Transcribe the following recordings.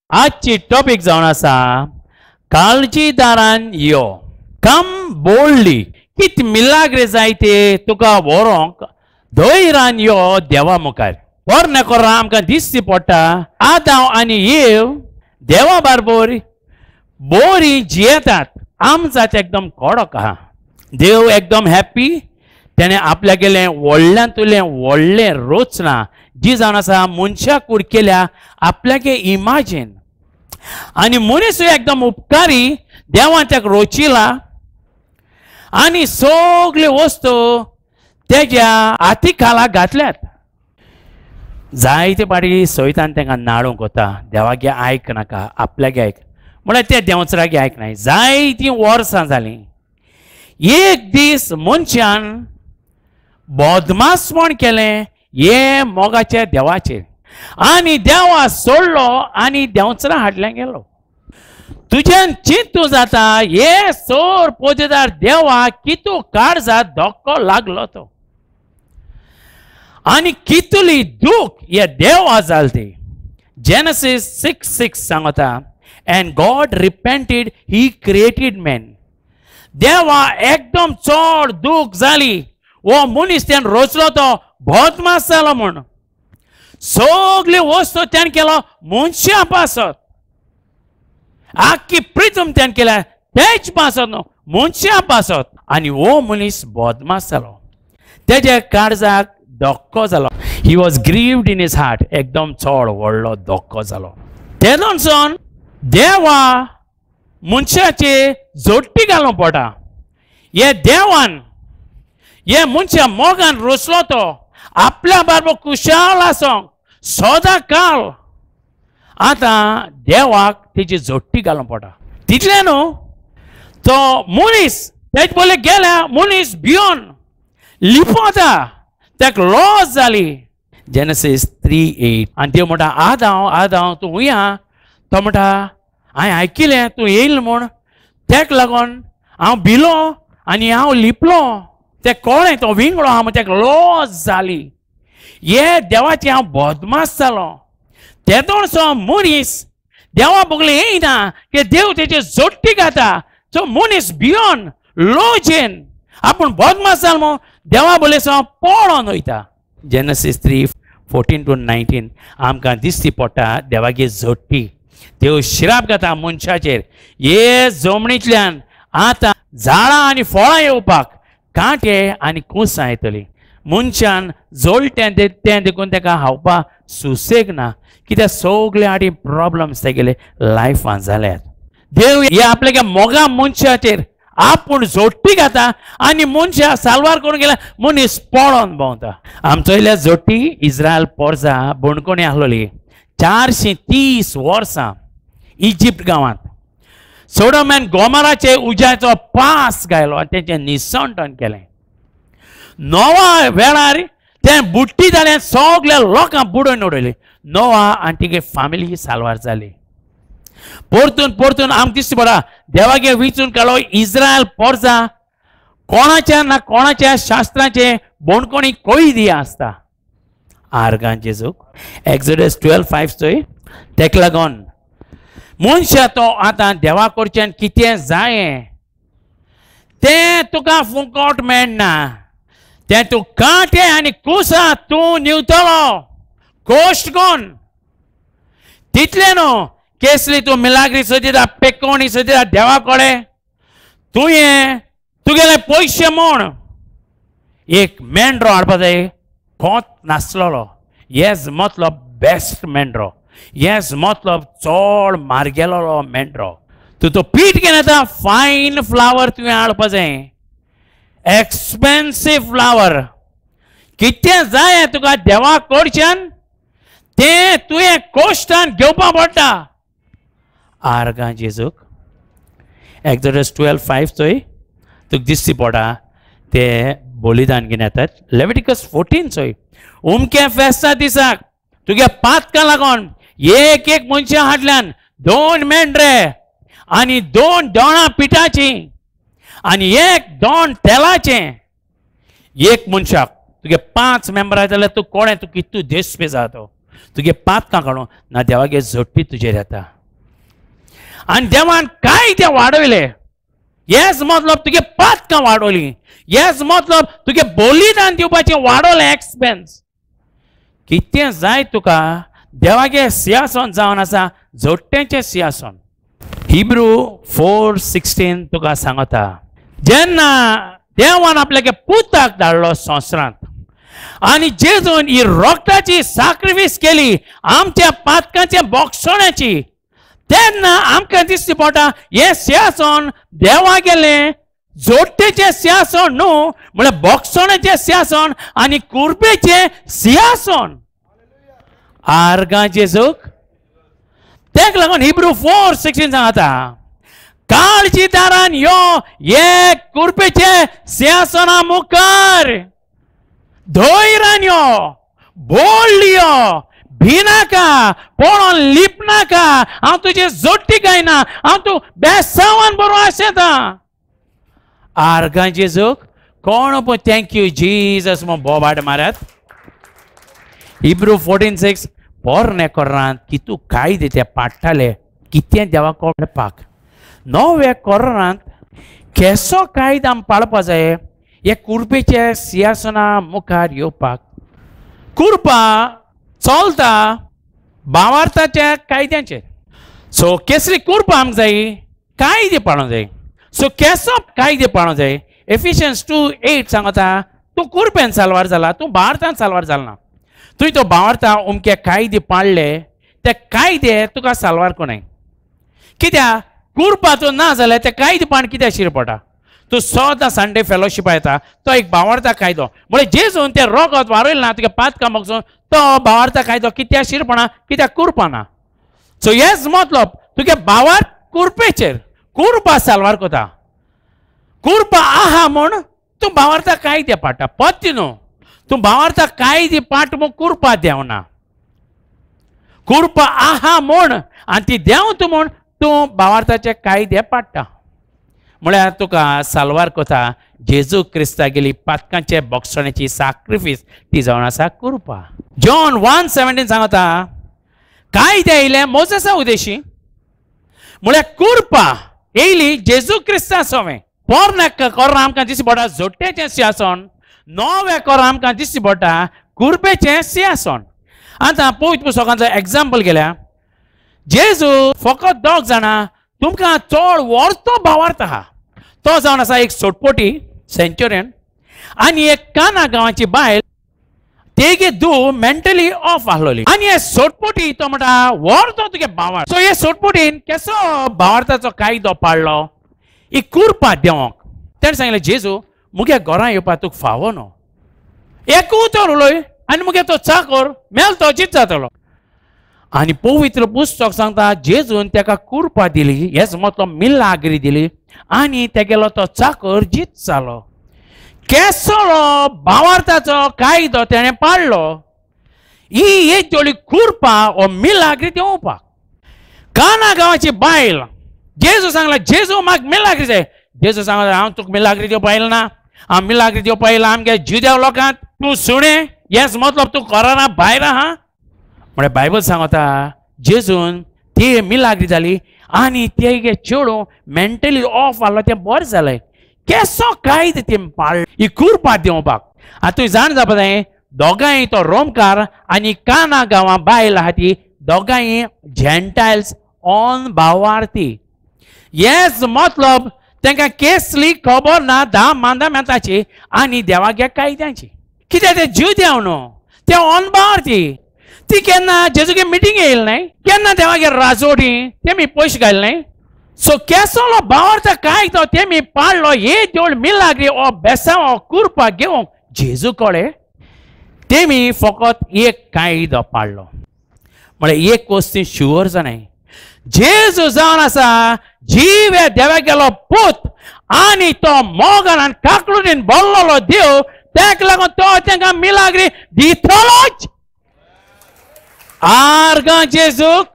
आजची टॉपिक जावन आसा काळजीदारान यो, कम बोल्डली. कित मिलाग्रे जाय ते तुका व्हरोंक धैर्यान यो देवा मुखार. पोरण्या कोरा आमकां दिसची पडटा आदांव आनी येव देवा बारबर बोरी जियेतात. आमचाच एकदम कडक आहा. देव एकदम हॅप्पी. तेणें आपल्यागेलें व्हडल्यांतुलें व्हडलें रचना जी जावन आसा मनशा कूड केल्या आपल्यागे इमेजीन. आनी मनीसूय एकदम उपकारी. देवान ताका रोचिला आनी सगल्यो वस्तू तेज्या हाती खाला घातल्यात. जायते पाटी सैतान तांकां नाडूंक वता, देवागे आयक नाका, आपल्यागे आयक. म्हळ्यार ते देंवचरागे आयक नाय. जायतीं वर्सां जालीं. एक दीस मनशान बदमासपण केलें हे मोगाच्या देवाचेर आनी देवा सोडलो आनी देंवचरा हाडल्या गेलो. तुज्यान चिंतू जाता हे सोर पोजेदार देवा कितू काळजात धक्को लागलो तो आनी कितली दूख हे देवा जाल ती. जेनसीस 6:6 सांगता, and God repented he created man. देवा एकदम चड दूख जाली. वो मनीस त्यान रोचलो तो बदमास जालो म्हूण. सगल्यो वस्तू त्यान केलो मनशां पासत. आख्खी प्रितम त्यान केल्या तेच पासत न्हू, मनशां पासत. आनी हो मनीस बदमास जालो. तेज्या काळजाक धक्को जालो. He was grieved in his heart. एकदम चड व्हडलो धक्को जालो. तेदोनसून देवा मनशाचे जोडटी घालूंक पडटा. हे देवान हे मनशा मोगान रोसलो तो आपल्या बारबर कुशाल आसोंक सदां काल. आतां देवाक तेजी जोडटी घालूंक पडटा. तितलें न्हू, तो मनीस तेजे पयलीं गेल्या मनीस भियोन लिपोता, ताका लॉस जाली. जेनसीस 3:8. आनी देव म्हणटा, आदांव आदांव तूं हुंय आहा? तो म्हणटा, हांवें आयकिलें तूं येयल म्हूण, तेका लागून हांव भिलो आनी हांव लिपलो. तें कळ्ळें तो विंगडो आहा म्हूण तेका लॉस जाली. हे देवाचे हांव बदमास जालो. तेदोणसो मनीस देवा बगले येयना की देव तेजे जोडटी घाता. सो मनीस भियोन लॉजेन आपूण बदमास जालो म्हूण देवा बगलेसो पळोन वयता. जेनसीस 3:14-19 आमकां दिसती पडटा देवागे जोडटी. देव शिराप घाता मनशाचेर. हे जमणींतल्यान आतां झाडां आनी फळां येवपाक कांटे आनी कुसां येतलीं. मनशान जोडटें तें देखून ताका हावपा सुसेग ना, कित्याक सगळे आडी प्रॉब्लम्स तेगेले लायफान जाल्यात. देव हे आपल्या मोगा मनशाचेर आपूण जोडटी घाता आनी मनशां साल्वार करून गेल्या मनीस पळोवन भोंवता. आमचो इल्या जोडटी इस्रायल पोरजा बणकोणी आसलोली 430 वर्सां इजिप्त गांवांत. सोडम आनी गोमराचे उज्याचो पास घायलो आनी तेंचें निसंटन केलें. नोवा वेळार तें बुट्टी जालें, सगल्या लोकांक बुडोवन उडयलें. नोवा आनी तेगे फामिली साल्वार जाली. परतून परतून आमकां दिसता पडटा देवागे विचून काडलो इस्रायल पोरजा कोणाच्या ना कोणाच्या शास्त्राचे बोणकोणी कैदी आसता. आर्गां जेजूक एक्सोडस 12:5 चोय. तेका लागून मनशा तो आतां देवा कडच्यान कितें जाय तें तुका फुकट मेळना. तें तूं कांटे आनी कुसां तूं न्हिवतलो कश्ट कोन. तितलें न्हू, केसली तूं मिलाग्री सोदिता, पेकोणी सोदिता देवा कडेन, तुवें तुगेले पयशे म्हूण एक मेंढरो हाडपा जाय खोत नासलेलो. येस मतलब बेस्ट मेंढरो, येस मतलब चड मार्गेलोलो मेंढरो. तूं तो पीठ घेवन येता, फायन फ्लावर तुवें हाडपा जाय, एक्सपेन्सीव फ्लावर. कितें जाय तुका देवा कडच्यान तें तुवें कश्टान घेवपा पडटा. आर्गां जेजूक एक्सोडस 12:5 चोय तुका दिसती पडटा ते बलिदान घेवन येतात. लेविटिकस 14 चोय, उमक्या फेस्ता दिसाक तुगे पातकां लागून एक एक मनशा हाडल्यान 2 मेंढरे आनी 2 दोणां पिठाचीं आनी 1 दोण तेलाचें. एक मनशाक तुगे 5 मेंबरां जाल्यार तूं कोणें तूं कितू देश पे जातो तुगे पातकां काडूं ना देवागे झोडटी तुजेर येता. आनी देवान कायदे वाडयले. येस मतलब तुगे पातकां वाडोवली, येस मतलब तुगे बलिदान दिवपाचें वाडोवलें एक्सपेन्स. कितें जाय तुका देवागे सिंहासन जावन आसा जोडट्यांचें सिंहासन. हिब्रू 4:16 तुका सांगता, जेन्ना देवान आपल्यागे पुताक धाडलो संवसारांत आनी जेजून ही रोगटाची साक्रिफीस केली आमच्या पातकांच्या बोगसण्याची, तेन्ना आमकां दिसती पडटा हें सिंहासन देवा गेलें जोडटेचें सिंहासन न्हू, म्हळ्यार बोगसण्याचें सिंहासन आनी कुर्बेचें सिंहासन. आर्गां जेजूक. तेका लागून हिब्रू 4:16 सांगता, काळजी दारान यो हे कुर्बेचे सिंहासना मुखार, धैर्यान यो, बोल्ड यो, भिनाका, पळोवन लिपनाका, हांव तुजे जोडटी गायना, हांव तूं बेसावान बरो आशेता. आर्गां जेजूक. कोण पळय thank you Jesus म्हूण बोबाट मारत. हिब्रू 14:6 पोरणे कोरांत कितू कायदे ते पाडटाले कितें देवा कळपाक. नव्या कोरांत केसो कायदो आमी पाळपा जाय हे कुर्बेचे सिंहासना मुखार येवपाक. कुर्बा चलता भावार्थाच्या कायद्यांचेर. सो केसली कुर्बा आमकां जाय, कायदे पाळोंक जाय. सो केसो कायदे पाळोंक जाय. एफिशियन्स 2:8 सांगता, तूं कुर्बेन साल्वार जाला, तूं भारतान साल्वार जाला ना. तुवें तो भावार्था अमके कायदे पाळ्ळे ते कायदे तुका साल्वार कोणाय. कित्याक कुर्बा तूं ना जाल्यार ते कायदे पाण कित्याक शिर पडटा. तूं सदां संडे फेलोशिपा येता, तो एक भावार्था कायदो. म्हळ्यार जेजून तें रोगत वारयलें ना तुगे पातकां बगसून, तो भावार्था कायदो कित्याक शिरपणा, कित्याक कुर्बा ना. सो हेच मतलब तुगे भावार्थ कुर्बेचेर, कुर्बा साल्वार कोता. कुर्बा आहा म्हूण तूं भावार्था कायदे पाडटा, पत्ती न्हू. तूं भावार्था कायदे पाट म्हूण कुर्बा देवना, कुर्बा आहा म्हूण आनी ती देंवता म्हूण तूं भावार्थाचे कायदे पाडटा. म्हळ्यार तुका साल्वार कोता जेजू क्रिस्तागेली पातकांचे बोगसण्याची साक्रिफीस ती जावन आसा कुर्बा. जॉन 1:17 सांगता, कायदे येयले मोजेसा उदेशी, म्हळ्यार कुर्बा येयली जेजू क्रिस्ता सोवें. पोरण्या कोरां आमकां दिसती पडटा जोडट्याचें सिंहासन, नव्या कोरां आमकां दिसती पडटा कुर्बेचें सिंहासन. आतां पवित्र पुस्तकांचो एग्जाम्पल गेल्या, जेजू फकत दोग जाणां तुमकां चड व्हरतो भावार्थ आहा, तो जावन आसा एक सोटपोटी सेंचुरियन आनी एक काना गांवाची बायल, तेगे धूव मेंटली ऑफ आसलोली. आनी हे सोटपोटी तो म्हणटा व्हरतो तुगे भावार्थ. सो हे सोटपोटीन केसो भावार्थाचो कायदो पाडलो, ही कुर्बा देंवोंक. तेणें सांगलें, जेजू मुगे घरां येवपाक तुका फावो न्हू, एक उतर उलय आनी मुगे तो चाकर मेल तो जीत जातलो. आनी पवित्र पुस्तक सांगता जेजून तेका कुर्बा दिली, हेच मतलब मिलाग्री दिली आनी तेगेलो तो चाकर जीत जालो. केसलो भावार्थाचो कायदो तेणें पाडलो, ही एक जोडी कुर्बा ओ मिलाग्री दिवपाक. काना गांवाची बायल, जेजू सांगला, जेजू म्हाका मिलाग्री जाय. जेजू सांगला, हांव तुका मिलाग्री दिवपा येयला ना, हांव मिलाग्री दिवपा येयला आमगे जुदेव लोकांत, तूं सुणें, हेच मतलब तूं कोराना भायर आहा. म्हळ्यार बायबल सांगता जेजून ती मिलाग्री जाली आनी तेगे चेडूं मेंटली ऑफ आहलो, तें बरें जालें. केसो कायदे तें पाळ ही कुर्बा दिवपाक. आतां तुवें जाण जावपा जाय, दोगांय तो रोमकार आनी काना गांवां बायल आहा ती दोगांय जेंटायल्स ऑन भावार्थी. येस मतलब तांकां केसली खबर ना धा मांदाम्यांताची आनी देवागे कायद्यांची. कित्याक ते जुदेव न्हू, ते ऑन भावार्थी. ती केन्ना जेजूगे मिटींग येयली न्हय, केन्ना देवागे राजोडी तेमी पयशे घाले न्हय. सो केसलो भावार्थ कायदो तेमी पाडलो, हे जोड मिलाग्री ओ बेसांव ओ कुर्बा घेवंक जेजू कडेन तेमी फकत एक कायदो पाडलो. म्हळ्यार एक वस्तू शुअर जाणाय, जेजू जावन आसा जीव देवा गेलो पूत आनी तो मोगान आनी काकलुटीन भरलेलो देव, ताका लागून तो तांकां मिलाग्री दितलोच. आर्गां जेजूक,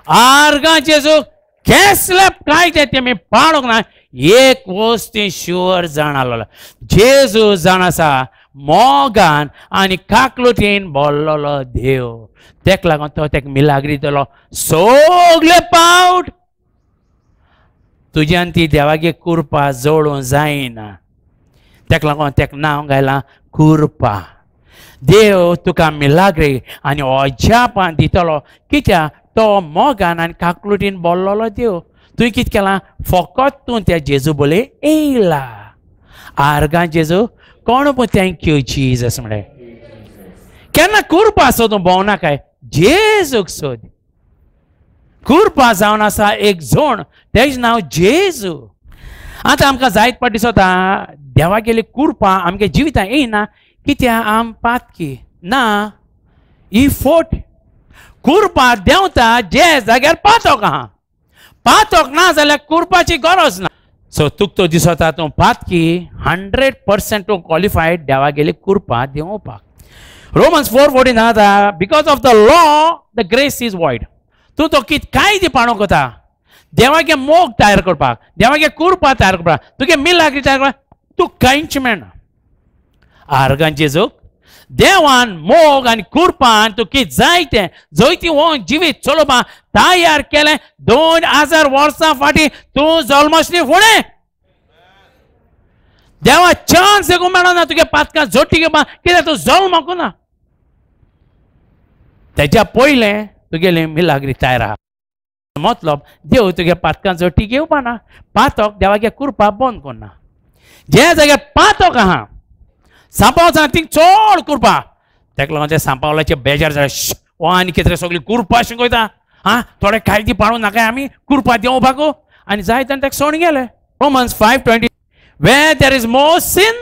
आर्गां जेजूक. केसले कायदे तेमी पाळूंक ना, एक वस्त शुअर जाण आसलो, जेजू जाण आसा मोगान आनी काकलुटीन भरलेलो देव, तेका लागून तो तेका मिलाग्री दिलो सगले पावट. तुज्यान ती देवागे कुरपा जोडूं जायना. तेका लागून तेका नांव घायलां कुरपा. देव तुका मिलाग्री आनी अजापान दितलो, कित्याक तो मोगान आनी काकलुटीन बोल्लोलो देव. तुवें कितें केलां? फकत तूं त्या जेजू बोले येयला. आर्गां जेजू कोण पूण thank you Jesus म्हळें. केन्ना कुरपा सोदूं भोंवनाकाय, जेजूक सोद. कुरपा जावन आसा एक जोण, तेजें नांव जेजू. आतां आमकां जायत पाटी दिसता देवागेली कुरपा आमगे जिवितां येयना, कित्याक आम पातकी ना. ही फोट. कुरपा देंवता जे जाग्यार पातोक आहा. पातोक ना जाल्यार कुरपाची गरज ना. सो तुका तो दिसता तूं पातकी, 100% तूं क्वॉलिफायड देवागेली कुरपा देंवोवपाक. रोमन्स 4:14 आतां because of the law the grace is void. तूं तो कित कांय ती पाणूंक वता देवागे मोग तयार करपाक, देवागे कुरपा तयार करपाक, तुगे मिलाग्री तयार करपाक, तूं कांयच मेळना. आर्गां जेजूक देवान मोग आनी कुरपान तूं कित जाय तें जयती हो जिवीत चलोवपाक तयार केलें 2000 वर्सां फाटीं. तूं जल्मसली फुडें देवा चान्स देखून मेळना तुगे पातकां जोटी घेवपाक, कित्याक तूं जल्मकू ना. तेज्या पयलें तुगेलें मिलाग्री तयार आहा. मतलब देव तुगे पातकां जोटी घेवपा ना. पातक देवागे कुरपा बंद करना. जे जाग्यार पातक आहा सांपाव थिंग चड कुरपा. तेका लागून ते सांपावलाचे बेजार जाले. ओ आनी कितें सगळी कुरपा शिकयता आं, थोडे कायदी पाळूं नाका आमी कुरपा देंवपाक. आनी जाय तेन्ना तेका सोडून गेले. Romans 5:20 Where there is more sin,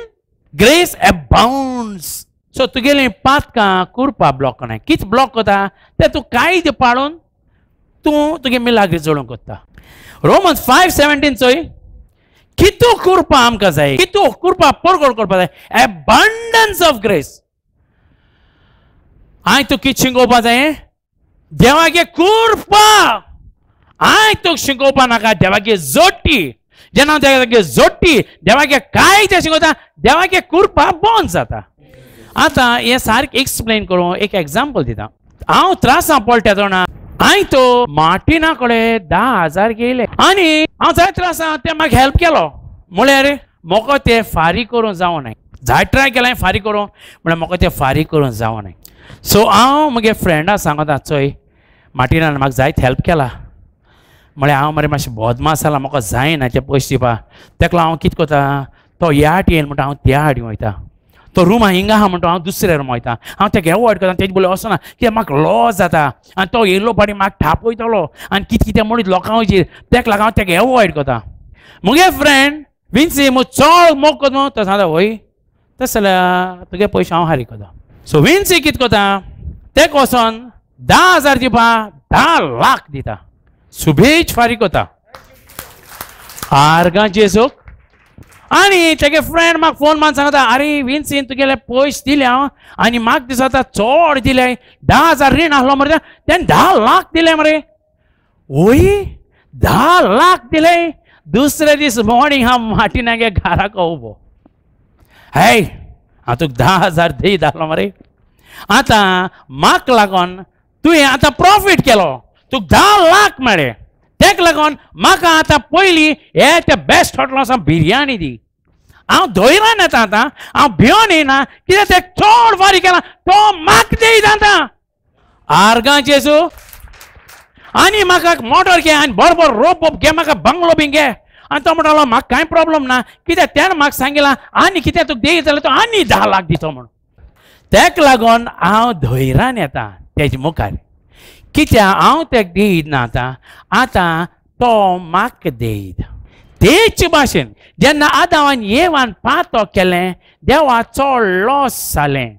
grace abounds. So तुगेलीं पातकां कुरपा ब्लॉक करना. कितें ब्लॉक करता तें तूं कायदे पाळून तूं तुगे मिलाग्री जोडूंक कोत्ता. रोमन्स 5:17 चोय कितू कुरपा आमकां जाय, कितू कुरपा परगट करपा जाय. Abundance of grace. हांवें तूं कितें शिकोवपा जाय? देवागे कुरपा. हांवें तुका शिकोवपा नाका देवागे जोटी. जेन्ना देवागे जोटी देवागे काय तें शिकयता देवागे कुरपा बंद जाता. आतां हें सारकें एक्सप्लेन करूं एक एग्जाम्पल दिता. हांव त्रासां पडटा जाणा, हांवें तो मार्टिना कडेन 10,000 घेयले आनी हांव जाय त्रासां ते म्हाका हेल्प केलो. म्हळ्यार म्हाका ते फारीक करूंक जावं जाय ट्राय केलें फारीक करूंक, म्हळ्यार म्हाका ते फारीक करूंक जावं. सो हांव म्हगे फ्रेंडा सांगता, चोय मार्टिनान म्हाका जायत हेल्प केला, म्हळ्यार हांव मरे मातशें बदमास जाला, म्हाका जायना ते पयशे दिवपाक. तेका हांव कितें करता, तो ह्या हाटी येयला म्हणटा हांव त्या हाटी वयता, तो रुमा हिंगा आहा म्हणटा हांव दुसऱ्या रुमा वयता, हांव तेका एवॉयड करता. तेजे बोले वचना कित्याक म्हाका लॉस जाता आनी तो येयल्लो पाटी म्हाका थापयतलो आनी कितें कितें म्हणीत लोकां वयचेर, तेका लागून हांव तेका एवॉयड करता. मुगे फ्रेंड विन्सी मग चड मोग करता, तो सांगता वय तशें जाल्यार तुगे पयशे हांव फारीक करता. सो विन्सी कितें करता, तेका वचोन 10,000 दिवपा 10 लाख दिता, सुबेज फारीक करता. आर्गां जेजूक. आनी तेगे फ्रेंड म्हाका फोन मारून सांगता, आरे विन्सीन तुगेले पयशे दिले हांव आनी म्हाका दिसता चड दिले, 10,000 रीण आसलो मरे, तेणें 10 लाख दिले मरे. वय 10 लाख दिले. दुसरे दीस मॉर्निंग हांव मार्टिनागे घराक उबो, हेय हांव तुका 10,000 दी जालो मरे, आतां म्हाका लागून तुवें आतां प्रॉफीट केलो, तुका 10 लाख मेळ्ळे, तेका लागून म्हाका आतां पयलीं हे ते बेस्ट हॉटेल वचोन बिरयानी दी. हांव धैर्यान येता आतां, हांव भियोन येयना कित्याक ते चड फारीक केला तो म्हाका दी आतां. आर्गां जेजू. आनी म्हाका मोटर घे आनी बरोबर रोप बोप घे, म्हाका बंगलो बी घे. आनी तो म्हणटालो म्हाका कांय प्रॉब्लम ना, कित्याक तेणें म्हाका सांगिलां आनी कितें तुका दी जाल्यार तो आनी 10 लाख दितो म्हणून. तेका लागून हांव धैर्यान येता तेजे मुखार, कित्याक हांव तेका दिना आतां, आतां तो म्हाका दीत. तेच भाशेन जेन्ना आदावान येवान पातो केलें, देवा चड लॉस जालें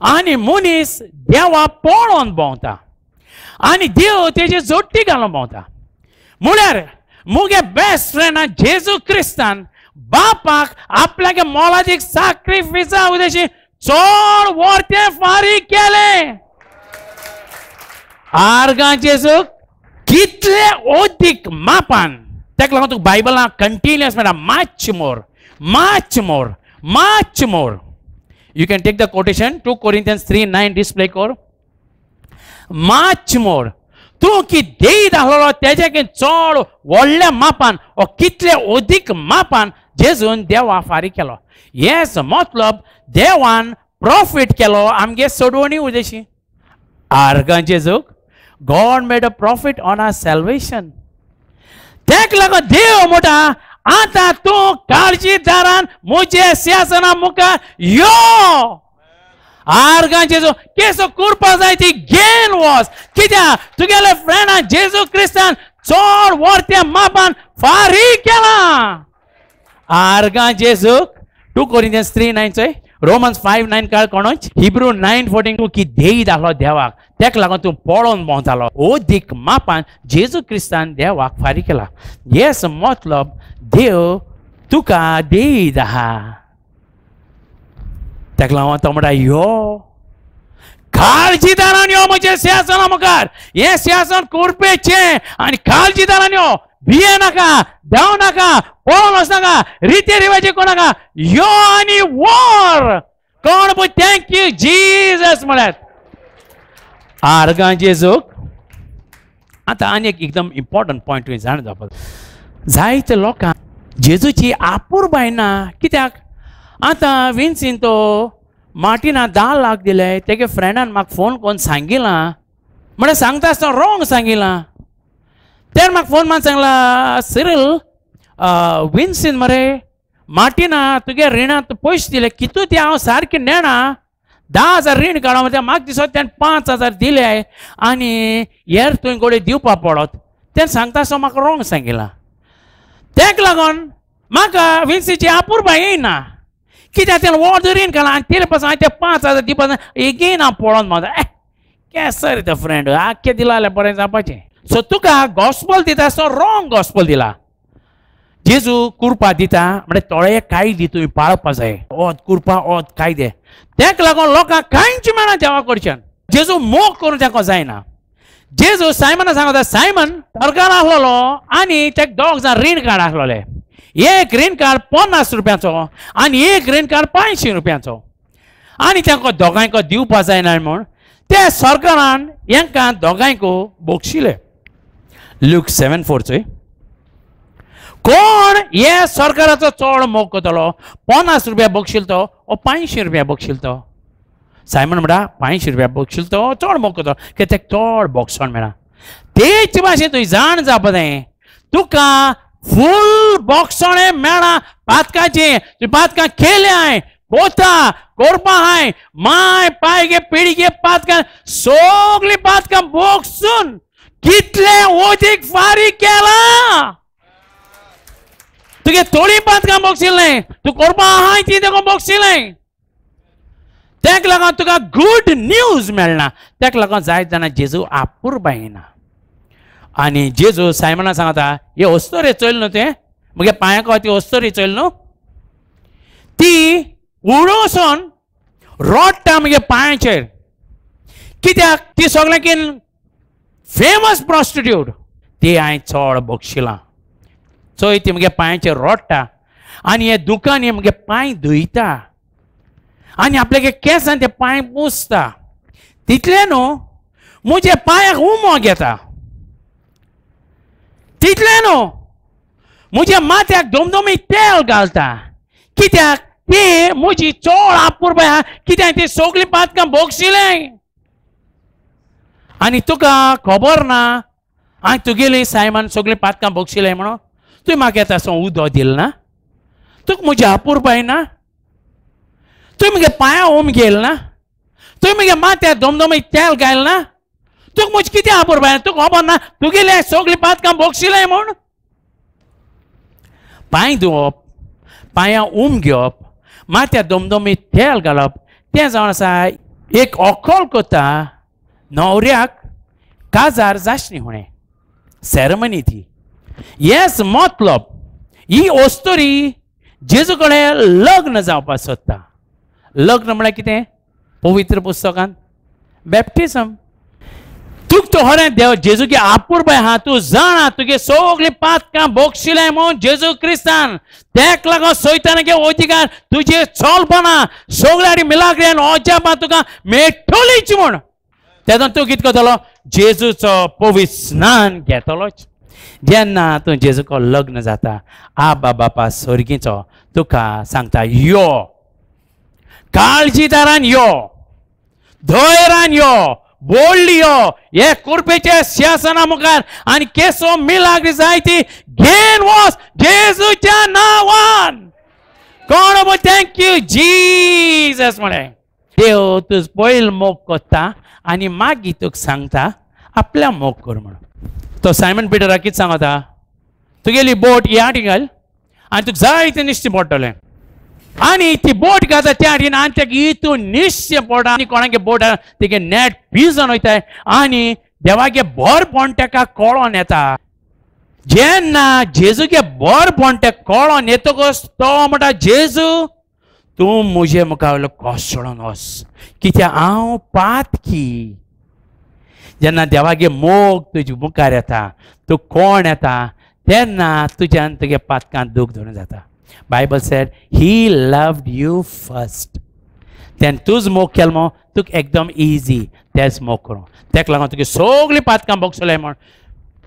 आनी मनीस देवा पळोवन भोंवता आनी देव तेजी जोडटी घालून भोंवता. म्हळ्यार मुगे बेस्ट फ्रेंडा जेजू क्रिस्तान बापाक आपल्याक मोलादीक साक्रिफिसा उद्देशी चड वर्तें फारीक केलें. आर्गां जेजूक कितले अदीक मापान, तेका लागून तुका बायबलां कंटिन्युअस मेळटा, much more, much more, much more. You can take the quotation 2 Corinthians 3:9 display कर. Much more. तूं की देईत आसलेलो तेजे की चड व्हडल्या मापान ओ कितले अदीक मापान जेजून देवा फारीक केलो. येस मतलब देवान प्रॉफीट केलो आमगे सोडवणी उदेशी. आर्गां जेजूक. God made a profit on our salvation. तेक लागून देव म्हणटा आतां तूं काळजीदारान म्हजे सिंहासना मुखार यो. आर्गां जेजू केसो करपा जाय ती घेन वच. कित्याक तुगेले फ्रेंडान जेजू क्रिस्तान चड वर्त्या मापान फारीक केला. आर्गां जेजूक. 2 Corinthians 3:9 चोय, रोमन्स 5:9 काळ कोणच, हिब्रू 9:14. तूं की देईत आसलो देवाक, तेका लागून तूं पळोवन भोंवतालो. अदीक मापान जेजू क्रिस्तान देवाक फारीक केला. येस मतलब देव तुका देईत आहा. तेका लागून तो म्हणटा यो काळजीदारान यो म्हजे सिंहासना मुखार. हें सिंहासन कुरपेचें आनी काळजीदारान यो. भिये नाका, धांव नाका, पळोवन वचनाका, रिते रिवाजी करूं नाका, यो आनी व्हर. कोण पळय thank you Jesus म्हळ्यार. आर्गां जेजूक. आतां आनी एक एकदम इम्पॉर्टंट पॉयंट तुवें जाणा जावपाक. जायते लोकांक जेजूची आपुरबाय ना. कित्याक आतां विन्सीन तो मार्टिना 10 लाख दिले, तेगे फ्रेंडान म्हाका फोन करून सांगिलां, म्हळ्यार सांगता आसतना रोंग सांगिलां. तेणें म्हाका फोन मारून सांगला, सिरील विन्सीन मरे मार्टिना तुगे रिणांत पयशे दिले, कितू ते हांव सारकें नेणा, 10,000 रीण काडो म्हळ्यार म्हाका दिसत तेणें 5,000 दिले आनी हेर तुवें गोडे दिवपा पडत. तेणें सांगता आसतना म्हाका रोंग सांगिलां. तेका लागून म्हाका विन्सीची आपुरबाय येयना. कित्याक तेणें व्हड रीण काडलां आनी तेले पासून हांवें ते 5,000 दिवपा एगेन हांव पळोवन म्हाका केसर ते फ्रेंड आख्खें दिलां जाल्यार बरें जावपाचें. सो तुका गॉस्पल दिता आसतना रोंग गॉस्पल दिला. जेजू कुरपा दिता म्हळ्यार थोडे कायदे तुवें पाळपा जाय. ओत कुरपा ओत कायदे. तेका लागून लोकांक कांयच मेळना देवा कडच्यान. जेजू मोग करून ताका जायना. जेजू सायमना सांगता, सायमन सरकार आसलेलो आनी तेका दोग जाण रीण कार्ड आसलेले. एक रीण कार्ड 50 रुपयांचो आनी एक रीण कार्ड 500 रुपयांचो. आनी तांकां दोगांयक दिवपा जायना म्हूण ते सरकारान हेंकां दोगांयक बक्षिले. लूक 7:4 चोय. कोण हे सरकाराचो चड मोग करतलो? 50 रुपया बक्षील तो ओ 500 रुपया बक्षील तो? सायमन म्हणटा 500 रुपया बक्षील तो चड मोग करतलो, कित्याक तेका चड बक्षण मेळा. तेच भाशेन तुवें जाण जावपा जाय, तुका फूल बक्षणें मेळा पातकाचें. तुवें पातकां केल्याय, कोता कोरपा हाय, माय पाय गे पिळगे पातकां सगळीं पातकां बक्षून कितले ओदीक फारीक केला. तुगे थोडीं पातकां बक्षिलें, तूं करपा आहाय ती तेका बक्षिलें. तेका लागून तुका गूड न्यूज मेळना. तेका लागून जायत जाणां जेजू आपुरबाय येना. आनी जेजू सायमना सांगता, हे अस्तोरे चोयल न्हू, तें म्हगे पांयांक ती अस्तोरी चोयल न्हू, ती उडोवसून रोडटा म्हगे पांयाचेर. कित्याक ती सगळ्यांकीन फेमस प्रॉस्टिट्यूट, ती हांवें चड बक्षिलां. चोय ती म्हगे पांयाचेर रोडटा आनी हे दुकान हे म्हगे पांय धुयता आनी आपल्यागे केंसान ते पांय पुसता. तितलें न्हू म्हजे पांयाक उमो घेता. तितलें न्हू म्हज्या माथ्याक दोमदोमी तेल घालता. कित्याक ती म्हजी चड आपुरबाय आहा. कित्याक ती सगळीं पातकां बक्षिलें. आनी तुका खबर ना आनी तुगेली सायमान सगळीं पातकां बक्षिलें म्हणून तुवें म्हाका येता आसतना उदक दिलें ना, तुका म्हजी आपुरबाय ना, तुवें म्हगे पांयां ओम घेयल ना, तुवें म्हगे माथ्याक दोमदोमी तेल घायल ना, तुका म्हजी कितें आपुरबाय, तुका खबर ना तुगेलें सगळीं पातकां बक्षिलें म्हूण. पांय धुवप, पांयां उम घेवप, माथ्याक दोमदोमी तेल घालप, तें जावन आसा एक अकल करता न्हवऱ्याक काजार जाशणी हुणें सेरेमनी ती. येस मतलब ही अस्तोरी जेजू कडेन लग्न जावपाक सोदता. लग्न म्हळ्यार कितें? पवित्र पुस्तकान बॅप्टिजम. तुका तो खरें देव जेजूगे आपुरबाय आहा, तूं जाणा तुगे सगळीं पातकां बक्षिलें म्हूण जेजू क्रिस्तान. तेका लागून सैतानागे अधिकार तुजे चलपना सगळ्या मिलाग्रेन अजापां तुका मेळटलीच म्हूण. तेदोन तूं कितें करतलो? जेजूचो पवित्र स्नान घेतलोच. जेन्ना तूं जेजूको लग्न जाता, आबा बापा स्वर्गीचो तुका सांगता, यो काळजीदारान यो, धैर्यान यो, बोल्ड यो, हे कुर्पेच्या सिंहासना मुखार आनी केसो मिलाग्री जाय ती घेन वच जेजूच्या नांवान. कोण thank you Jesus म्हळें. देव तुज पयल मोग करता आनी मागीर तुका सांगता आपल्या मोग कर म्हणून. तो सायमन पिटराक कितें सांगता? तुगेली बोट ह्या आटी घाल आनी तुका जाय तें निश्चें पडटलें. आनी ती बोट घालता त्या आटीन आनी तेका हितून निश्चें पडटा आनी कोणागे बोट तेगे नेट पिजोन वयताय आनी देवागे बरपण तेका कळोन येता. जेन्ना जेजूगे बरपण तेका कळोन येतकच तो म्हणटा, जेजू तूं म्हजे मुखावयलो कोसळोन वच, कित्याक हांव पातकी. जेन्ना देवागे मोग तुजे मुखार येता, तूं कोण येता तेन्ना तुज्यान तुगे पातकान दूख धरून जाता. Bible said he loved you first. तेन्ना तुज मोग केलो मो तुका एकदम इजी तेच मोग करूं. तेका लागून तुगे सगळीं पातकां भोगसले म्हण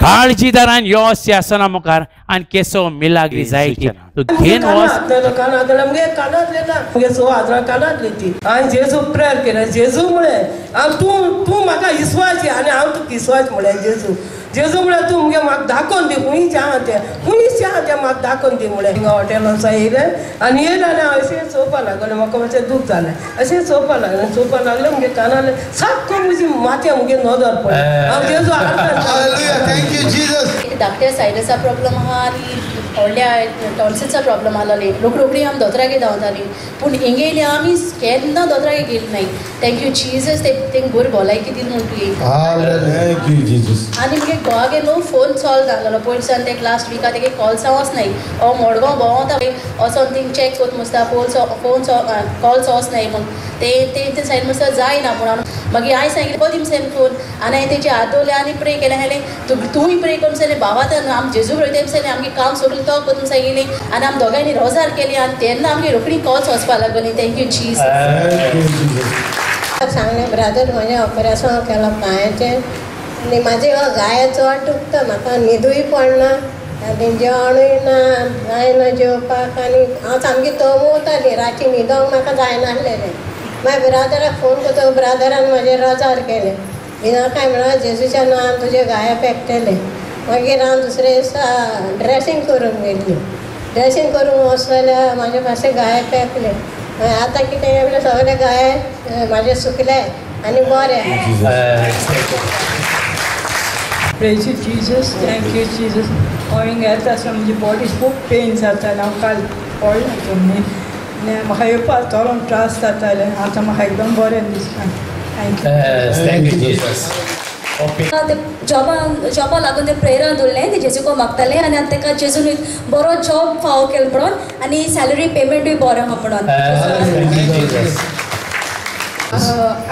काळजीदारान यो सिंहासना मुखार आनी केसो मिलाग्री जाय ती तूं घेवन वच. कानांतले कानांतले ना मुगे 6,000 कानांतली ती. हांवें जेजू प्रेयर केलें, जेजू म्हळें हांव तूं तूं म्हाका इसवाची आनी हांव तुका इसवाच म्हळें. जेजू जेजू म्हळ्यार तूं मुगे म्हाका दाखोवन दी खंयच आहा तें, खंयच आहा तें म्हाका दाखोवन दी म्हळें. हिंगा हॉटेलान येयलें आनी येयलें आनी हांव अशें चोवपा लागलें, म्हाका मातशें दूख जालें, अशें चोवपा लागलें, चोवपा लागलें मुगे कानार सारको म्हजी माथ्या मुगे नदर पडली. हांव जेजू. धाकट्या सायनसा प्रॉब्लम आहा आनी व्हडल्या टॉन्सिल्सा प्रॉब्लम आसलोली. रोखडी आमी दोतोरागे धांवतालीं, पूण हिंगेली आमी केन्ना दोतोरागे गेली नाय. Thank you Jesus, तेंक बरी भलायकी दिली म्हूण तुवें. आनी मुगे गोवागे न्हू फोन सॉल्व जाल्लो पयलीं सावन, तेका लास्ट विका तेगे कॉल्सां वचनाय, ओ मडगांव भोंवता वचोन थिंग चॅक कोत मुसता, फोन कॉल्स वचनाय म्हूण ते तेंचे सायड मुसता जायना म्हूण. मागीर हांवें सांगलें पद हिमसेन फोन आनी हांवें तेजे हात दवरले आनी प्रे केलें. सांगलें तूंय प्रे करून सांगलें भावा आम जेजू रोयता सांगलें आमगे काम सोडून तो करून सांगिल्लें आनी आमी दोगांयनी रोजार केली आनी तेन्ना आमगे रोखडी कॉल्स वचपाक लागली. Thank you Jesus. सांगलें ब्रादर म्हजें ऑपरेशन केलां पांयाचें आनी म्हाजें गाये चड दुखता, म्हाका न्हिदूय पडना आनी जेवणूय ना जायना जेवपाक आनी हांव सामकी तमवताली, राती न्हिदोंक म्हाका जायनासलेलें. मागीर ब्रादराक फोन करता, ब्रादरान म्हजें रोजार केलें. भिनाकाय म्हणल्यार जेजूच्या नांवान तुजे गाये पेकतले. मागीर हांव दुसरे दिसा ड्रेसींग करूंक गेल्ली, ड्रेसींग करूंक वच जाल्यार म्हाजे मातशे गाये पेकले. मागीर आतां कितें म्हणल्यार सगळे गाये म्हाजे सुकले आनी बरे. Praise you Jesus, thank you Jesus. हांव हिंगा येता आसतना म्हजी बॉडी खूब पेन जातालें, हांव काल पडलें जमनीर आनी म्हाका येवपाक चलोन त्रास जाताले, आतां म्हाका एकदम बरें दिसता. Thank you Jesus. जॉबा लागून ते प्रेयरान दवरलें, ते जेजूको मागताले आनी आतां तेका जेजून बरो जॉब फावो केलो म्हणून आनी सॅलरी पेमेंटूय बरो आहा म्हणून.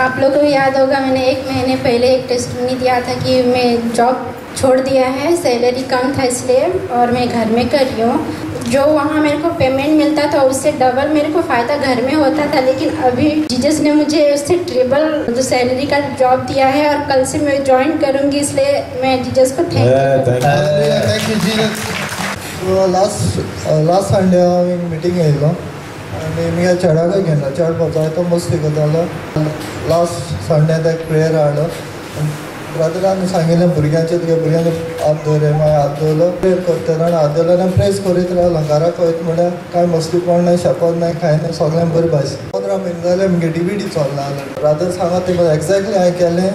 आप लोग को याद होगा मैंने 1 महीने पहले एक टेस्टमनी दिया था कि मैं जॉब छोड़ दिया है, सैलरी कम था इसलिए, और मैं घर में कर रही हूँ. जो वहाँ मेरे को पेमेंट मिलता था उससे डबल मेरे को फ़ायदा घर में होता था, लेकिन अभी जीसस ने मुझे उससे ट्रिपल जो सैलरी का जॉब दिया है और कल से मैं ज्वाइन करूँगी, इसलिए मैं जीसस को thank you. Last Sunday हांव मिटींग येयलो आनी मुगे चेड्याकूय घेतलो, चेडो पोवता तो मस्ती करतालो. लास्ट संडे ताका प्रेयर हाडलो, ब्रदरान सांगिल्लें भुरग्यांचे तुगे भुरग्यांचे हात दवर, मागीर हात दवरलो, प्रेयर करता आनी हात दवरलो आनी प्रेस करीत रावलो. घराक वयता म्हळ्यार कांय मस्तीपण ना, शेपत ना, कांय ना, सगळ्यांक बरी भास. 15 म्हयने जाले मुगे डीवीडी चलना. ब्रदर सांगता तें एग्जॅक्टली हांवें केलें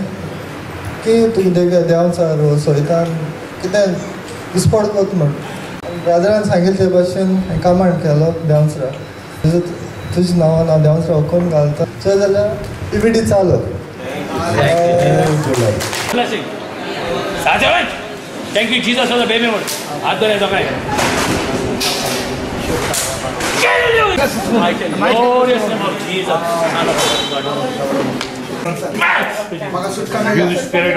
की तुगे देवान सार सोयतान कितें दिसपड कोत म्हण ब्रदरान सांगिल्लें ते भाशेन हांवें कमांड केलो देवान तुज्या नांवान हांव देवान हुकूम घालता. चोय जाल्यार डीवीडी चालू. Blessing. Thank you Jesus for the baby. हात दवरया दोगांय. Glorious name of Jesus, Son of God. You spirit.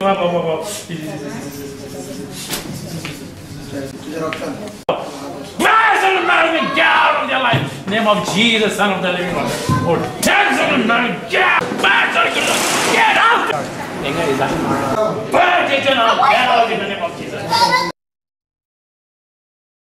Get out of their life. Name of Jesus, Son of the Living God. Oh, get out. Burn, Jason, out in the name of Jesus.